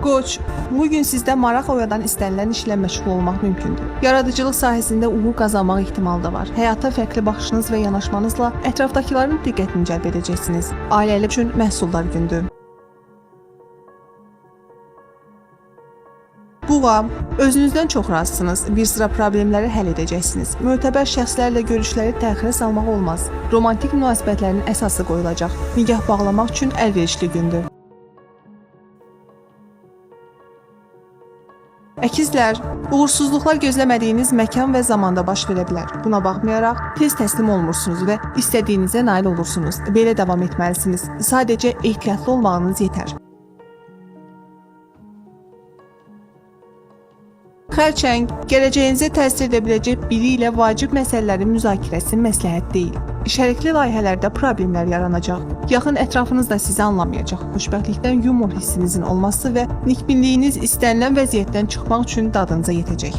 Qoç, bu gün sizdə maraq oyadan istənilən işlə məşğul olmaq mümkündür. Yaradıcılıq sahəsində uğur qazanmaq ehtimalı da var. Həyata fərqli baxışınız və yanaşmanızla ətrafdakıların diqqətini cəlb edəcəksiniz. Ailəli üçün məhsuldar gündür. Buğa, özünüzdən çox razısınız. Bir sıra problemləri həll edəcəksiniz. Mötəbər şəxslərlə görüşləri təxirə salmaq olmaz. Romantik münasibətlərin əsası qoyulacaq. Nikah bağlamaq üçün əlverişli gündür. Əkizlər, uğursuzluqlar gözləmədiyiniz məkan və zamanda baş verə bilər. Buna baxmayaraq, tez təslim olmursunuz və istədiyinizə nail olursunuz. Belə davam etməlisiniz. Sadəcə ehtiyatlı olmağınız yetər. Xərçəng, gələcəyinizə təsir edə biləcək biri ilə vacib məsələlərin müzakirəsi məsləhət deyil. Şərikli layihələrdə problemlər yaranacaq. Yaxın ətrafınız da sizi anlamayacaq. Xoşbəxtlikdən yumor hissinizin olması və nikbinliyiniz istənilən vəziyyətdən çıxmaq üçün dadınıza yetəcək.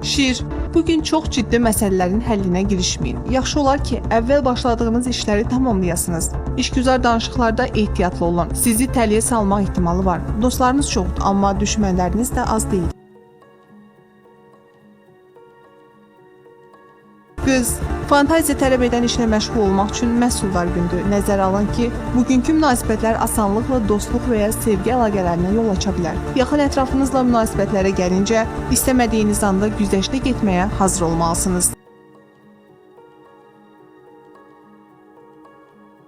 Şir, bu gün çox ciddi məsələlərin həllinə girişməyin. Yaxşı olar ki, əvvəl başladığınız işləri tamamlayasınız. İşgüzar danışıqlarda ehtiyatlı olun. Sizi təliyə salmaq ehtimalı var. Dostlarınız çoxdur, amma düşmənləriniz də az deyil. Qız, fantaziya tələb edən işlə məşğul olmaq üçün məhsuldar gündür. Nəzərə alın ki, bugünkü münasibətlər asanlıqla dostluq və ya sevgi əlaqələrinə yol aça bilər. Yaxın ətrafınızla münasibətlərə gəlincə, istəmədiyiniz anda güzəştə getməyə hazır olmalısınız.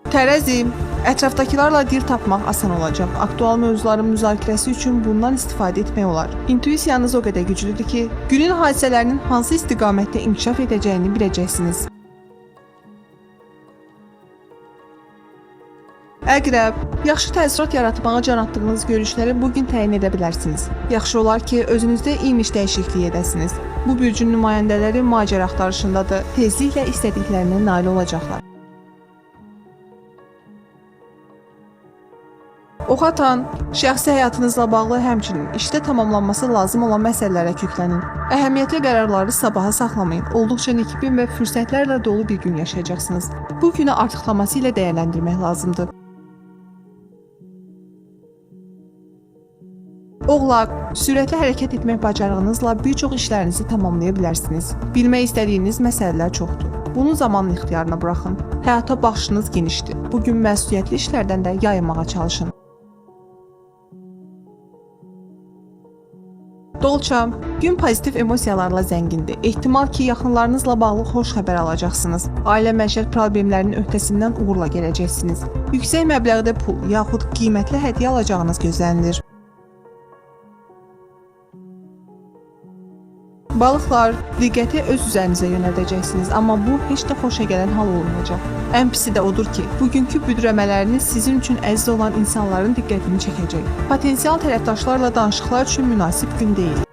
Tərəzi, ətrafdakılarla dil tapmaq asan olacaq. Aktual mövzuların müzakirəsi üçün bundan istifadə etmək olar. İntuisiyanız o qədər güclüdür ki, günün hadisələrinin hansı istiqamətdə inkişaf edəcəyini biləcəksiniz. Əqrəb, yaxşı təəssürat yaratmağa can atdığınız görüşləri bu gün təyin edə bilərsiniz. Yaxşı olar ki, özünüzdə imic dəyişikliyi edəsiniz. Bu bürcün nümayəndələri macəra axtarışındadır. Tezliklə istədiklərinə nail olacaqlar. Oxatan, şəxsi həyatınızla bağlı həmçinin işdə tamamlanması lazım olan məsələlərə köklənin. Əhəmiyyətli qərarları sabaha saxlamayın. Olduqca nikbin və fürsətlərlə dolu bir gün yaşayacaqsınız. Bu günü artıqlaması ilə dəyərləndirmək lazımdır. Oğlaq, sürətli hərəkət etmək bacarığınızla bir çox işlərinizi tamamlaya bilərsiniz. Bilmək istədiyiniz məsələlər çoxdur. Bunu zamanın ixtiyarına buraxın. Həyata baxışınız genişdir. Bu gün məsuliyyətli işlərdən də yayınmağa çalışın. Dolça, gün pozitiv emosiyalarla zəngindir. Ehtimal ki, yaxınlarınızla bağlı xoş xəbər alacaqsınız. Ailə məişət problemlərinin öhdəsindən uğurla gələcəksiniz. Yüksək məbləğdə pul yaxud qiymətli hədiyyə alacağınız gözlənilir. Balıqlar, diqqəti öz üzərinizə yönəldəcəksiniz, amma bu heç də xoşa gələn hal olmayacaq. Ən pisi də odur ki, bugünkü büdrəmələriniz sizin üçün əziz olan insanların diqqətini çəkəcək. Potensial tərəfdaşlarla danışıqlar üçün münasib gün deyil.